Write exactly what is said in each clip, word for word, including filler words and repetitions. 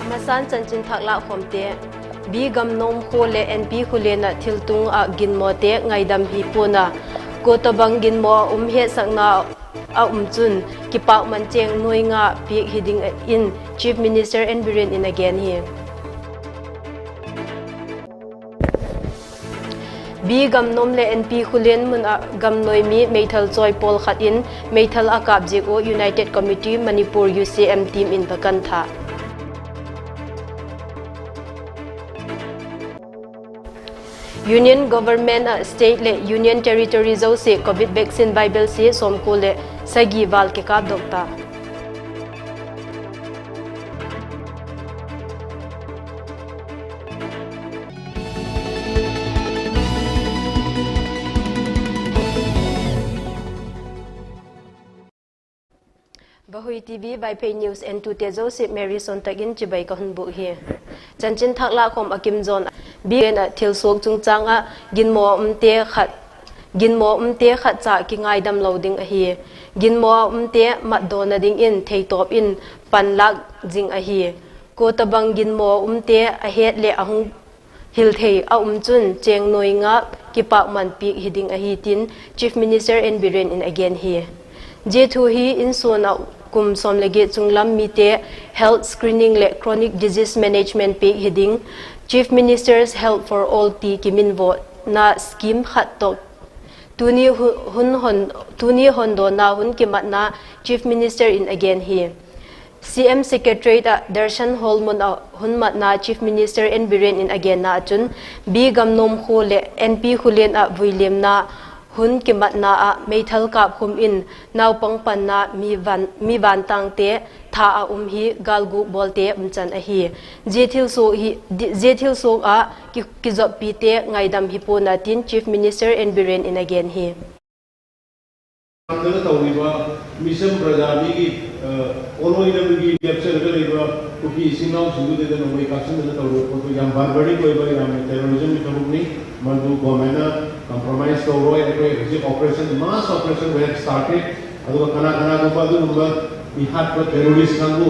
Masan chanchin thak lâkkhawmte. B. Gamnom khua leh N P Khulen ah thiltung ah ginmawte ngaidam hi pua'n a, kua tobang ginmaw a um hetsakna a um chun kipakman chêng nuai nga piak hi ding in Chief Minister N. Biren in a gen hi. B. Gamnom leh N P Khulen mun ah gamnuai mi meithal chawi pawl khat in meithal a kâp ziak ua United Committee Manipur, U C M team in va kan tha. Union Government ah state leh Union Territory zosia Covid vaccine vaibelsia sawmkua leh sagi vâl kikâpdok ta. Vahui TV Vaiphei News entute zosia Mary Suantak in chibai ka hun bûk hi. Chanchin thak lâkkhawm a kim zawn. Biren ah thilsuak chungchâng ah ginmaw umte khat, ginmaw umte khat cha kingaidam lo ding ahi. Ginmaw a umte matdawna dingin theitawp in panlâk zing ahi. Kua tobang ginmaw umte a het leh a hung hil thei a um chun chêng nuai nga kipakman piak hi ding ahi tin Chief Minister N. Biren in a gen hi. Zia thu hi insuan ah kum sawm le giat chunglam mite health screening leh chronic disease management piak hi ding Chief Minister's Health for All ti kiminvawna scheme khat tawh tuni hu-, hun hon, tuni hondawna hun kimatna Chief Minister in a gen hi. C M Secretariat ah Darshan Hall mun ah hun matna Chief Minister N. Biren in a genna ah chun, B. Gamnom khua leh N P Khulen ah vuiliamna hun kimatna ah meithal kâpkhum in naupang panna mi van, mi vantângte tha a um hi gâlguk bawlte umchan ahi. Zia thilsuak hi, di-, zia thilsuak ah ki, kizoppite ngaidam hi pua'n a tin Chief Minister N. Biren in a gen hi. Lamdang a tawh riba, Mission Prajani ki, eh, Oloi lam ki lepcha ka leiba, Kuki Chin National Union te nangmai ka chin na tawh riba, ko yam barbaric ko iba yam terrorism ki tabuk ni, mandu government na compromise tawh roi, ko zi operation, mass operation we have started, adu ka kana kana ko ba du ba, i hat ba terrorist nang bu,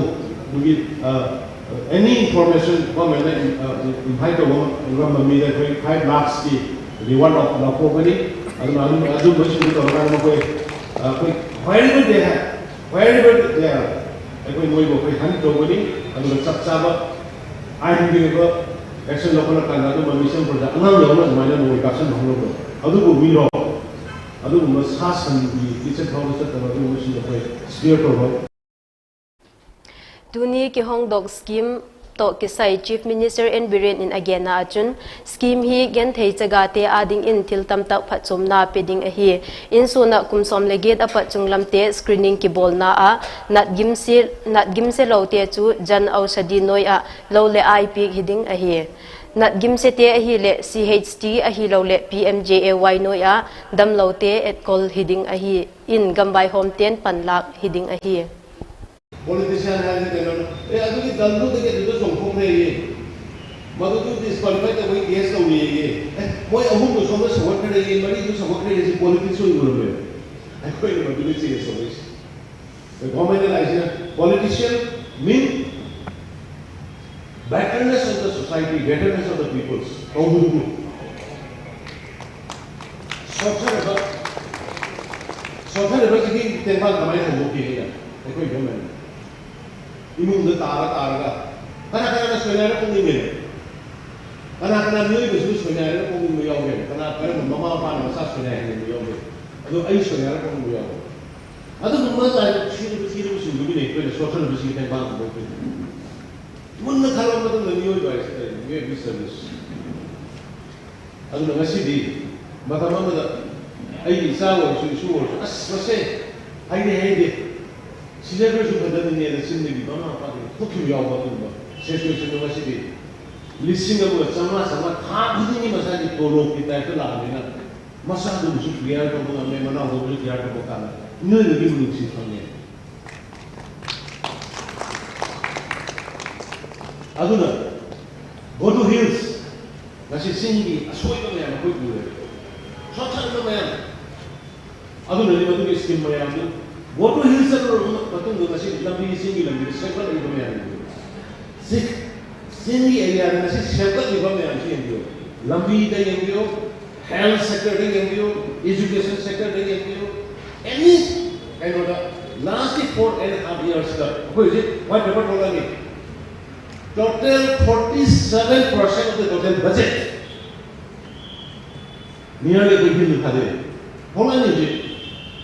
du ki, eh, Any information government na, uh, invite tawh, uh, ram mi da koi five lakhs ki reward of la ko kani. Adu, adu, adu mai sum tawh na koi, uh, koi wherever they have, wherever they are, koi moi bo koi han tawh kani. Adu ka chap chap ba, ai hin bi ba, action la ko na kan adu ma mission project nang lo na mai na moi ka san ma lo. Adu ko mi lo, adu ko ma sa san bi, ki chat thau chat ta adu ma sum koi, spear tawh. Tuni kihongdok scheme tawh kisai Chief Minister N. Biren in a genna ah chun, scheme hi genthei chagate â dingin thil tamtak phatchuamna pe ding ahi. Insuan ah kum sawm le giat a pat chunglamte screening kibawlna ah, natgimse, natgimse lote chu Jan Aushadhi nuai ah lo le ai piak hi ding ahi. Natgimsete ahileh C H T ahiloleh P M J A Y nuai ah damlote etkol hi ding ahi in gamvaihawmte'n panlâk hi ding ahi. Politician hai ni tena, eh, adu ki dal lu te ke du song khok re ye. Madu tu disqualify ta wei case lo ye ye. Eh, moi ahum du song na song khok re ye, mari du song khok re ye, si politics so i ulu me. Ai koi na madu ni si ye so ye. The government lai si na, politician mean betterness of the society, betterness of the peoples. Kau du du. Sotha na ba, sotha na ba si ki ten ba kamai ko mo ki ya. Ai koi government. Imung da tara tara ka. Kana kana na soina ra kung ni me. Kana kana mioi ka su soina ra kung ni me yau me. Kana kana mama pa na sa soina ni me yau me. Adu ai soina ra kung ni me yau. Adu mama ta siri siri siri ni me ko na sotha na ba si ten ba ko. Mun na khala ma tu na mioi ba si ta mioi bi service. Aduna ngasi di, mathama mada, ai di sa wa su su wa, as, mase, hai di, hai di. Sila ko su kada ni ne da sin di mama pa di, ko ki yaw ba tu ba. Se su su ngasi di. Lising a mula sama sama, tha bu di ni masa di tolo ki tai ko la ni na. Masa du su ki ya ko ba me mana du su ki ya ko ba ka na. Ni ni di mu si pa ni. Aduna, Bodo Hills, ngasi sing di, a soi ba mayam, a koi bu le. Sotha ba mayam. Aduna ni madu ki scheme mayam du. Bodo Hills a ro ma tung du ngasi lambi sing di lambi, soi ba mayam. Chinggi area na si sel ka ti ba me am si yeng dio. Lambi da yeng dio, health sector da yeng dio, education sector da yeng dio, any kind of the last four and a half years ka. Ko ji, what number bola ni? Total forty seven percent of the total budget. Nearly billion kha de. Hola ni ji.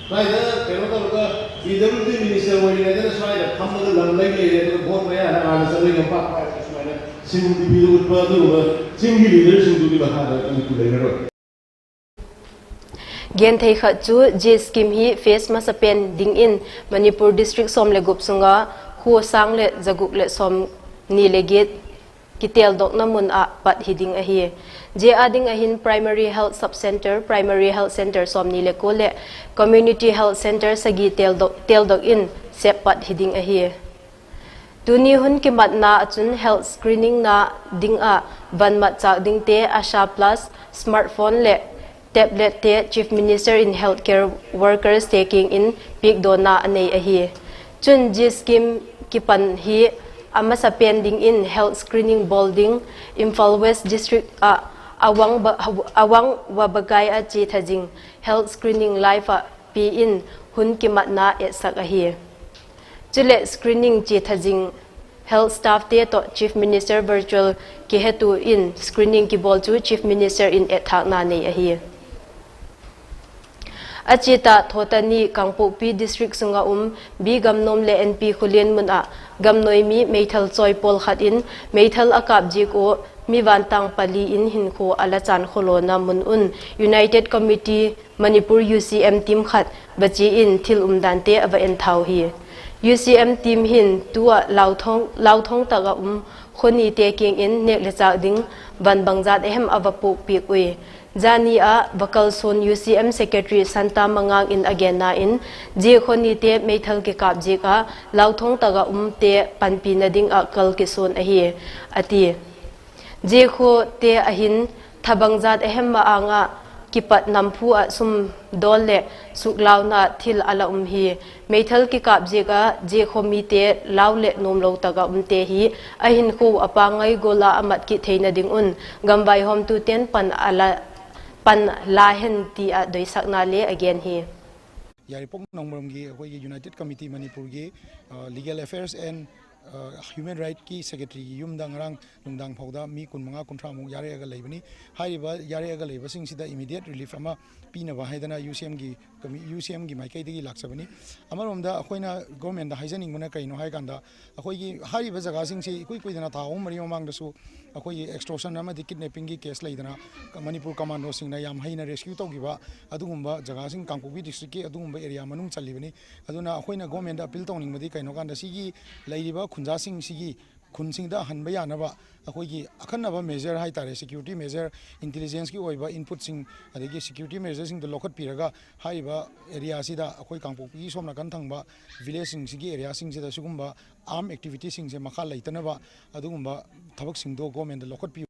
Kai da, kero ta ka, P W D minister wa ni da sa da, kham da lam lai le da, bot ma ya na, ana sa le ka pa, pa, sa na. Sing di bi lu pa du ma, sing di leader sing du di ba ha da, ni ku le ro. Genthei khat chu, zia scheme hi phase masapen dingin Manipur district sawm le gup sung ah khua sâng leh za guk leh sawmni le giat kiteldokna mun ah pat hi ding ahi. Zia â ding ah hin Primary Health Sub Centre, Primary Health Centre sawmni le kua leh Community Health Centre sagi teldok, teldok in sep pat hi ding ahi. Tuni hun kimatna ah chun health screeningna ding ah van mat châk dingte ASHA Plus, smartphone leh tablette Chief Minister in healthcare workerste kiang in piakdawna a nei ahi. Chun zia scheme kipan hi a masapen dingin health screening bawl ding Imphal West District ah Awang ba, Awang Wabagai ah chia tha zing health screening live ah pia in hun kimatna etsak ahi. Chuleh screening chia tha zing health staffte tawh Chief Minister virtual kihetu in screening kibawl chu Chief Minister in etthâkna nei ahi. A chia ta Thawtani Kangpokpi District sung ah um B Gamnom leh N P Khulian mun ah gamnoi mi meithal chawi pawl khat in meithal a kâp ziak ua mi vantâng pali in hinkhua a la chân khawlawna mun un United Committee Manipur U C M team khat va chia in thil umdante a va en thau hi. U C M team hin tu ah Lauthong, Lauthong tak ah um khawnite kiang in nêk le châk ding van bangzat a hem a va puakpiak ui. Zani ah va kalsuan U C M Secretary Santa Mangang in a genna in, zia khawnite meithal kikâp ziak ah Lauthong tak ah umte panpina ding ah kal kisuan ahi, a ti. Zia khawnite ah hin tha bangzat a hem ma-âng ah kipat namphu ah sum dawl leh suklauna thil a la um hi. Meithal kikâp ziak ah zia khaw mite lau leh nuamlo tak ah umte hi a hinkhua a pangai gual ah a mat kit theina ding un gamvaihawmtute'n pan a la, pan la hen ti ah doisakna le a gen hi. Yairipok Nongbrom ꯒꯤ ꯑꯩꯈꯣꯏꯒꯤ United Committee ꯃꯅꯤꯄꯨꯔꯒꯤ, ꯑ, Legal Affairs and, uh, Human Rights ꯀꯤ Secretary ꯒꯤ ꯌꯨꯝꯗ ꯉꯔꯥꯡ ꯅꯨꯡꯗꯥꯡ ꯐꯥꯎꯗ ꯃꯤ ꯀꯨꯟꯃꯉꯥ ꯀꯨꯟꯊ꯭ꯔꯥꯃꯨꯛ ꯌꯥꯔꯛꯑꯒ ꯂꯩꯕꯅꯤ꯫ ꯍꯥꯏꯔꯤꯕ ꯌꯥꯔꯛꯑꯒ ꯂꯩꯕꯁꯤꯡꯁꯤꯗ immediate relief ꯑꯃ ꯄꯤꯅꯕ ꯍꯥꯏꯗꯅ UCM ꯒꯤ ꯀꯃꯤ-, UCM ꯒꯤ ꯃꯥꯏꯀꯩꯗꯒꯤ ꯂꯥꯛꯆꯕꯅꯤ꯫ ꯑꯃꯔꯣꯝꯗ ꯑꯩꯈꯣꯏꯅ government ꯗ ꯍꯥꯏꯖꯅꯤꯡꯕꯅ ꯀꯩꯅꯣ ꯍꯥꯏ ꯀꯥꯟꯗ, ꯑꯩꯈꯣꯏꯒꯤ ꯍꯥꯏꯔꯤꯕ ꯖꯒꯥꯁꯤꯡꯁꯤ ꯏꯀꯨꯏ ꯀꯨꯏꯗꯅ ꯊꯥ ꯑꯍꯨꯝ ꯃꯔꯤ ꯃꯃꯥꯡꯗꯁꯨ ꯑꯩꯈꯣꯏꯒꯤ extortion ꯑꯃꯗꯤ kidnapping ꯒꯤ case ꯂꯩꯗꯅ, ꯃꯅꯤꯄꯨꯔ commando ꯁꯤꯡꯅ ꯌꯥꯝ ꯍꯩꯅ rescue ꯇꯧꯈꯤꯕ ꯑꯗꯨꯒꯨꯝꯕ ꯖꯒꯥꯁꯤꯡ ꯀꯥꯡꯄꯣꯛꯄꯤ district ꯀꯤ ꯑꯗꯨꯒꯨꯝꯕ area ꯃꯅꯨꯡ ꯆꯜꯂꯤꯕꯅꯤ꯫ ꯑꯗꯨꯅ ꯑꯩꯈꯣꯏꯅ government ꯗ appeal ꯇꯧꯅꯤꯡꯕꯗꯤ ꯀꯩꯅꯣ ꯀꯥꯟꯗ, ꯁꯤꯒꯤ ꯂꯩꯔꯤꯕ ꯈꯨꯟꯖꯥꯁꯤꯡꯁꯤꯒꯤ ꯈꯨꯟꯁꯤꯡꯗ ꯍꯟꯕ ꯌꯥꯅꯕ ꯑꯩꯈꯣꯏꯒꯤ ꯑꯈꯟꯅꯕ measure ꯍꯥꯏꯇꯥꯔꯦ, security measure, intelligence ꯀꯤ ꯑꯣꯏꯕ input ꯁꯤꯡ, ꯑꯗꯒꯤ security measure ꯁꯤꯡꯗꯣ ꯂꯧꯈꯠꯄꯤꯔꯒ, ꯍꯥꯏꯔꯤꯕ area ꯁꯤꯗ ꯑꯩꯈꯣꯏ ꯀꯥꯡꯄꯣꯛꯄꯤꯒꯤ ꯁꯣꯝ ꯅꯥꯀꯟ ꯊꯪꯕ village ꯁꯤꯡꯁꯤꯒꯤ area ꯁꯤꯡꯁꯤꯗ ꯁꯤꯒꯨꯝꯕ arm activity ꯁꯤꯡꯁꯦ ꯃꯈꯥ ꯂꯩꯇꯅꯕ ꯑꯗꯨꯒꯨꯝꯕ ꯊꯕꯛꯁꯤꯡꯗꯣ government ꯅ ꯂꯧꯈꯠꯄꯤꯌꯨ꯫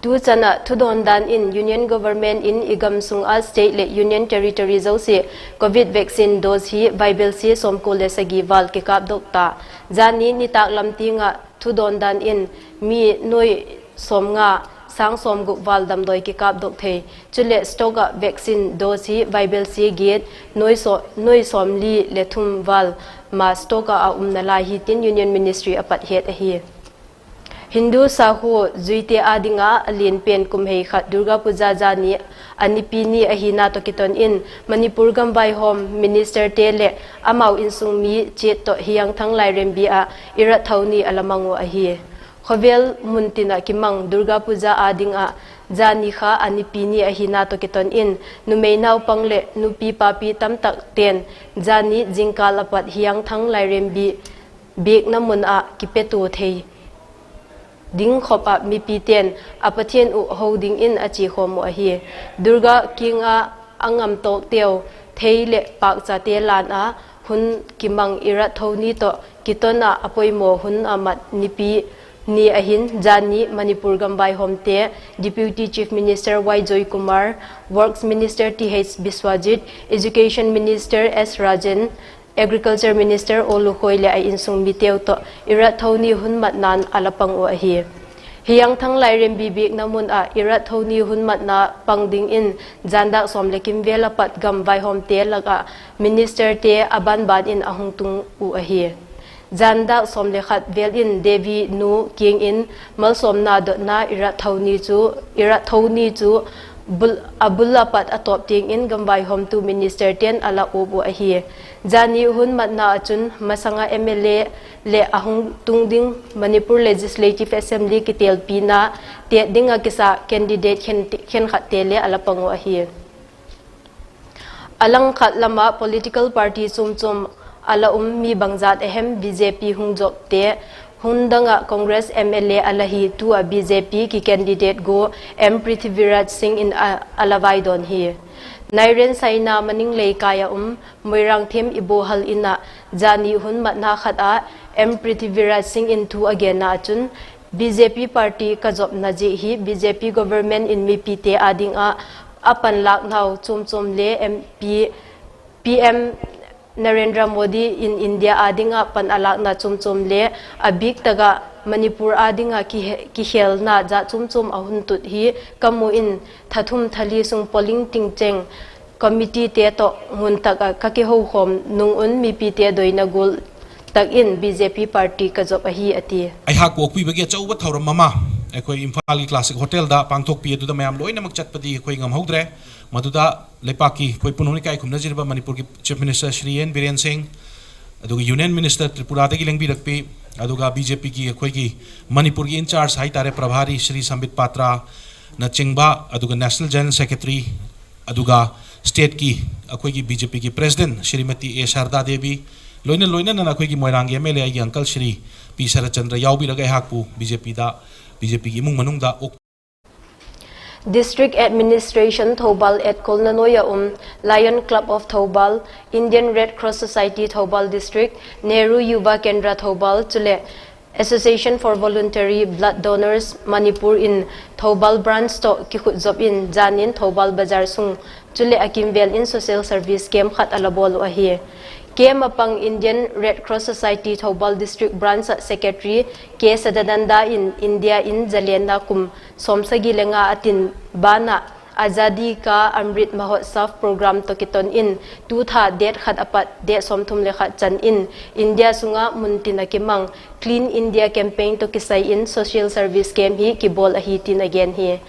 ꯇꯨ ꯆꯅ ꯊꯨꯗꯣꯟꯗꯥꯟ ꯏꯟ Union Government ꯏꯟ ꯏꯒꯝ ꯁꯨꯡ ꯑ state ꯂꯦ Union Territory ꯖꯧꯁꯤ COVID vaccine dose ꯍꯤ ꯕꯥꯏꯕꯦꯜꯁꯤ ꯁꯣꯝꯀꯣ ꯂꯦ ꯁꯒꯤ ꯋꯥꯜ ꯀꯤꯀꯥꯞ ꯗꯣꯛꯇꯥ꯫ ꯖꯥꯅꯤ ꯅꯤꯇꯥꯛ ꯂꯝꯇꯤꯡ ꯑ ꯊꯨꯗꯣꯟꯗꯥꯟ ꯏꯟ ꯃꯤ ꯅꯣꯏ ꯁꯣꯝꯉꯥ ꯁꯥꯡ ꯁꯣꯝꯒꯨꯞ ꯋꯥꯜ ꯗꯝꯗꯣꯏ ꯀꯤꯀꯥꯞ ꯗꯣꯛꯊꯦ꯫ ꯆꯨꯂꯦ stock ꯑ vaccine dose ꯍꯤ ꯕꯥꯏꯕꯦꯜꯁꯤ ꯒꯦꯠ ꯅꯣꯏ ꯁꯣ-, ꯅꯣꯏ ꯁꯣꯝꯂꯤ ꯂꯦ ꯊꯨꯝ ꯋꯥꯜ ꯃꯥ stock ꯑ ꯑ ꯎꯝꯅ ꯂꯥꯏ ꯍꯤ ꯇꯤꯟ Union Ministry ꯑ ꯄꯠ ꯍꯦꯠ ꯑꯍꯤ꯫ ꯍꯤꯟꯗꯨ ꯁꯥꯍꯨ ꯖꯨꯏꯇꯦ ꯑꯥꯗꯤꯡ ꯑ ꯑꯂꯦꯟ ꯄꯦꯟ ꯀꯨꯝꯍꯩ ꯈꯠ ꯗꯨꯔꯒꯥ ꯄꯨꯖꯥ ꯖꯥꯅꯤ ꯑꯅꯤꯄꯤꯅꯤ ꯑꯍꯤꯅꯥ ꯇꯣꯀꯤꯇꯣꯟ ꯏꯟ ꯃꯅꯤꯄꯨꯔ ꯒꯝꯕꯥꯏꯍꯣꯝ minister ꯇꯦ ꯂꯦ ꯑꯃꯥꯎ ꯏꯟꯁꯨꯡ ꯃꯤ ꯆꯦꯠ ꯇꯣ ꯍꯤꯌꯥꯡꯊꯥꯡ ꯂꯥꯏꯔꯦꯝꯕꯤ ꯑ ꯏꯔꯠ ꯊꯧꯅꯤ ꯑꯂꯃꯪ ꯎ ꯑꯍꯤ꯫ ꯈꯣꯕꯦꯜ ꯃꯨꯟꯇꯤꯟ ꯑ ꯀꯤꯃꯪ ꯗꯨꯔꯒꯥ ꯄꯨꯖꯥ ꯑꯥꯗꯤꯡ ꯑ ꯖꯥꯅꯤ ꯈꯥ ꯑꯅꯤꯄꯤꯅꯤ ꯑꯍꯤꯅꯥ ꯇꯣꯀꯤꯇꯣꯟ ꯏꯟ ꯅꯨꯃꯩ ꯅꯥꯎꯄꯪ ꯂꯦ ꯅꯨꯄꯤ ꯄꯥꯄꯤ ꯇꯝꯇꯛ ꯇꯦꯟ ꯖꯥꯅꯤ ꯖꯤꯡꯀꯥꯜ ꯑꯄꯠ ꯍꯤꯌꯥꯡꯊꯥꯡ ꯂꯥꯏꯔꯦꯝꯕꯤ ꯕꯦꯛꯅ ꯃꯨꯟ ꯑ ꯀꯤꯄꯦꯇꯨ ꯊꯩ꯫ ꯗꯤꯡ ꯈꯣꯞ ꯑ ꯃꯤꯄꯤꯇꯦꯟ ꯑ ꯄꯊꯦꯟ ꯎ ꯍꯧꯗꯤꯡ ꯏꯟ ꯑꯆꯤ ꯈꯣꯝ ꯎ ꯑꯍꯤ꯫ ꯗꯨꯔꯒꯥ ꯀꯤꯡ ꯑ ꯑꯉꯝ ꯇꯣꯛ ꯇꯦꯎ ꯊꯩ ꯂꯦ ꯄꯥꯛ ꯆꯥꯇꯦ ꯂꯥꯟ ꯑ ꯍꯨꯟ ꯀꯤꯃꯪ ꯏꯔꯠ ꯊꯧꯅꯤ ꯇꯣ ꯀꯤꯇꯣꯟ ꯑ ꯑꯄꯣꯏꯃꯣ ꯍꯨꯟ ꯑ ꯃꯠ ꯅꯤꯄꯤ ꯅꯤ ꯑꯍꯤꯟ ꯖꯥꯅꯤ ꯃꯅꯤꯄꯨꯔ ꯒꯝꯕꯥꯏ ꯍꯣꯝꯇꯦ Deputy Chief Minister ꯋꯥꯏ Joykumar, Works Minister T H ꯕꯤꯁ꯭ꯋꯥꯖꯤꯠ, Education Minister S Rajen, Agriculture Minister ꯑꯣ ꯂꯨꯈꯣꯏ ꯂꯦ ꯑ ꯏꯟꯁꯨꯡ ꯃꯤꯇꯦꯎ ꯇꯣ Irat thoni hun matna'n a la pang uh ahi. Hiangthang Lairembi biakna mun ah Irat thoni hun matna pang dingin jan dâk sawm leh kim vel a pat gam vaihawmte lak ah ministerte a ban ban in a hung tung uh ahi. Jan dâk sawm leh khat vel in Devi nu kiang in malsawmna dotna Irat thoni chu, Irat thoni chu bul, a bul a pat a tawp tiang in gam vaihawmtu ministerte'n a la uap uh ahi. Jani hun matna ah chun masang ah M L A leh a hung tung ding Manipur Legislative Assembly kitelpina têt ding ah kisa candidate khen, khenkhatte le a la pang uh ahi. A langkhat lam ah political party chuam chuam a la um mi bangzat a hem B J P hung zopte, hun dang ah Congress M L A a la hi tu ah B J P kicandidate gu M Prithviraj Singh in a, a la vaidawn hi. Nairen Saina Maning Leikai ah um Moirangthem Ibohal In ah jani hun matna khat ah M Prithviraj Singh in thu a genna ah chun, B J P party ka zopna ziak hi B J P government in mipite â ding ah a panlâknau chuam chuam le M P, P M Narendra Modi in India â ding ah pan a lâkna chuam chuam le a bîk tak ah Manipur â ding ah kihe-, kikhelna jat chuam chuam a hun tut hi ka mu in, tha thum tha li sung polling tingcheng committeete tawh ngun tak ah ka kihokhawm nung un mipite doina gual tak in B J P party ka zop ahi, a ti. ꯑꯩꯍꯥꯛꯄꯨ ꯑꯀꯣꯏꯕꯒꯤ ꯑꯆꯧꯕ ꯊꯧꯔꯝ ꯑꯃ ꯑꯩꯈꯣꯏ ꯏꯝꯐꯥꯜꯒꯤ ꯀ꯭ꯂꯥꯁꯤꯛ ꯍꯣꯇꯦꯜꯗ ꯄꯥꯡꯊꯣꯛꯄꯤ꯫ ꯑꯗꯨꯗ ꯃꯌꯥꯝ ꯂꯣꯏꯅꯃꯛ ꯆꯠꯄꯗꯤ ꯑꯩꯈꯣꯏ ꯉꯝꯍꯧꯗ꯭ꯔꯦ꯫ ꯃꯗꯨꯗ ꯂꯩꯄꯥꯛꯀꯤ ꯑꯩꯈꯣꯏ ꯄꯨꯝꯅꯃꯛꯅ ꯏꯀꯥꯏ ꯈꯨꯝꯅꯖꯔꯤꯕ ꯃꯅꯤꯄꯨꯔꯒꯤ Chief Minister ꯁ꯭ꯔꯤ ꯑꯦꯟ ꯕꯤꯔꯦꯟ ꯁꯤꯡ, ꯑꯗꯨꯒ Union Minister ꯇ꯭ꯔꯤꯄꯨꯔꯥꯗꯒꯤ ꯂꯦꯡꯕꯤꯔꯛꯄꯤ, ꯑꯗꯨꯒ B J P ꯒꯤ ꯑꯩꯈꯣꯏꯒꯤ ꯃꯅꯤꯄꯨꯔꯒꯤ in charge ꯍꯥꯏꯇꯥꯔꯦ, ꯄ꯭ꯔꯚꯥꯔꯤ ꯁ꯭ꯔꯤ ꯁꯝꯕꯤꯠ ꯄꯥꯇ꯭ꯔꯥꯅꯆꯤꯡꯕ, ꯑꯗꯨꯒ National General Secretary, ꯑꯗꯨꯒ state ꯀꯤ ꯑꯩꯈꯣꯏꯒꯤ B J P ꯒꯤ President ꯁ꯭ꯔꯤꯃꯇꯤ ꯑꯦ ꯁꯥꯔꯗꯥ ꯗꯦꯕꯤ, ꯂꯣꯏꯅ ꯂꯣꯏꯅꯅ ꯑꯩꯈꯣꯏꯒꯤ ꯃꯣꯏꯔꯥꯡꯒꯤ M L A ꯑꯩꯒꯤ uncle ꯁ꯭ꯔꯤ ꯄꯤ ꯁꯔꯠꯆꯟꯗ꯭ꯔ ꯌꯥꯎꯕꯤꯔꯒ ꯑꯩꯍꯥꯛꯄꯨ B J P ꯗ, B J P ꯒꯤ ꯏꯃꯨꯡ ꯃꯅꯨꯡꯗ ꯑꯣꯛ District Administration Thoubal ꯑꯦꯠꯀꯣꯜꯅ ꯅꯣꯏ ꯑ ꯎꯝ Lion Club of Thoubal, Indian Red Cross Society Thoubal District, Nehru Yuva Kendra Thoubal chuleh Association for Voluntary Blood Donors Manipur in Thoubal Branch tawh kikhutzop in jan in Thoubal Bazar sung chuleh a kimvel in social service camp khat a la bawl uh ahi. Camp a pang Indian Red Cross Society Thoubal District Branch ah Secretary K Sadananda in India in zalenna kum sawmsagi le nga a tin ban ah Azadi Ka Amrit Mahotsav program tawh kiton in tu tha date khat a pat date sawmthum le khat chan in India sung ah mun tin a kimang Clean India Campaign tawh kisai in social service camp hi kibawl ahi tin a gen hi.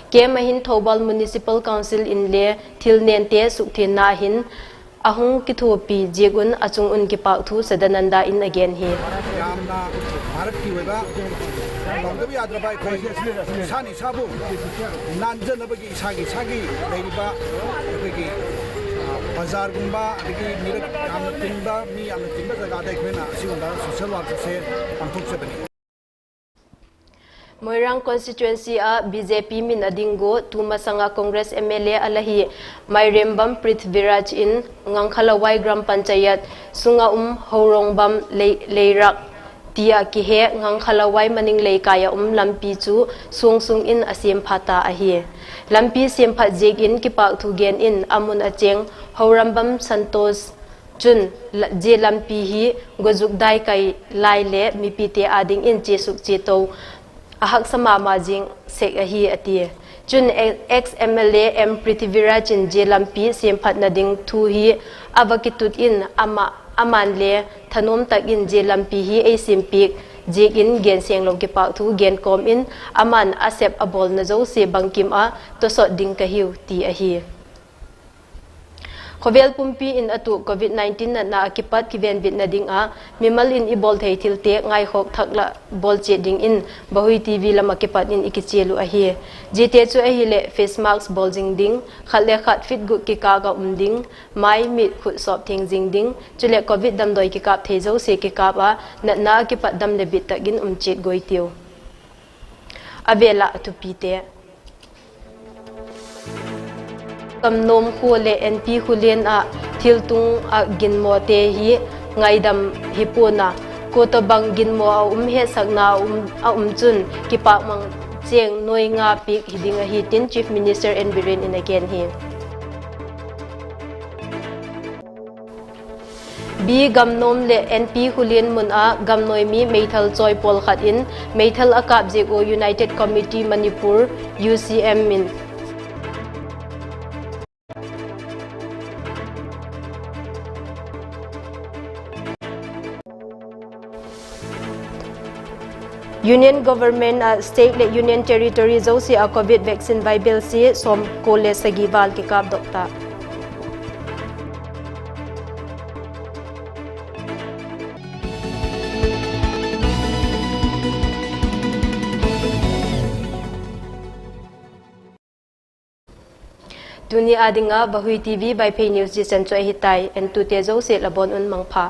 Camp a hin Thoubal Municipal Council in le thil nente sukthianna a hin a hung kithuapi ziak un a chung un kipâk thu Sadananda in a gen hi. ꯌꯥꯝꯅ ꯚꯥꯔꯠꯀꯤ ꯑꯣꯏꯕ ꯇꯧꯗꯕ ꯌꯥꯗ꯭ꯔꯕ ꯑꯩꯈꯣꯏ ꯏꯁꯥꯅ ꯏꯁꯥꯕꯨ ꯅꯥꯟꯖꯅꯕꯒꯤ ꯏꯁꯥꯒꯤ ꯏꯁꯥꯒꯤ ꯂꯩꯔꯤꯕ ꯑꯩꯈꯣꯏꯒꯤ, ꯑ, ꯕꯖꯥꯔꯒꯨꯝꯕ ꯑꯗꯒꯤ ꯃꯤꯔꯛ ꯌꯥꯝꯅ ꯇꯤꯟꯕ, ꯃꯤ ꯌꯥꯝꯅ ꯇꯤꯟꯕ ꯖꯒꯥꯗ ꯑꯩꯈꯣꯏꯅ ꯑꯁꯤꯒꯨꯝꯕ social work ꯑꯁꯦ ꯄꯥꯡꯊꯣꯛꯆꯕꯅꯤ꯫ Moirang constituency ah B J P min a ding gu tu masang ah Congress M L A a la hi Mairembam Prithviraj in Ngangkhalawai Gram Panchayat sung ah um Hourongbam Lei-, Leirak ti ah kihe Ngangkhalawai Maning Leikai ah um lampi chu suang sung in a siampha ta ahi. Lampi siamphat ziak in kipâkthu gen in a mun a chêng Hourongbam Santos chun la-, zia lampi hi gozuk daikai lai le mipite â dingin chiasuk chiato a haksa ma ma zing sek ahi a tia. Chun ex M L A M Prithviraj in zia lampi siamphatna ding thu hi a va kitut in ama, aman le thanuam tak in zia lampi hi ei siampiak ziakin gen senglo kipâkthu gen kawm in aman a sep a bawlna zosia bangkim ah tawsawt ding ka hiu ti ahi. Khawvel pumpi in a tuak Covid nineteen natna ah kipat kivenbitna ding ah mimal in i bawl thei thilte ngaikhawk thak lah bawl chiat dingin Vahui T V lam ah kipat in i kichial uh ahi. Ziate chu ahileh face mask bawl zing ding, khat le khat feet guk kikâk ah um ding, mai mit khut sawp thiang zing ding, chuleh Covid damdawi kikâp thei zosia kikâp ah natna ah kipat dam leh bit tak in um chiat guai tiu. A vêl ah a thupite. Kamnawm khua leh N P Khulen ah thiltung ah ginmawte hi ngaidam hi pua'n a, kua tawhbang ginmaw a um hetsakna a um, a um chun kipâkmang chêng nuai nga piak hi ding ahi tin Chief Minister N Biren in a gen hi. Gamnom leh N P Hulian mun ah gamnawi mi meithal chawi pawlkhat in meithal a kâp ziak uh United Committee Manipur, U C M in. Union Government ah state leh Union Territory zosia ah Covid vaccine vaibelsia sawmkua le sagi val kikâpdok ta. Tuni â ding ah Vahui T V Vaiphei News zia chan chu ahi tai. Entute zosia la bawn un mangpha.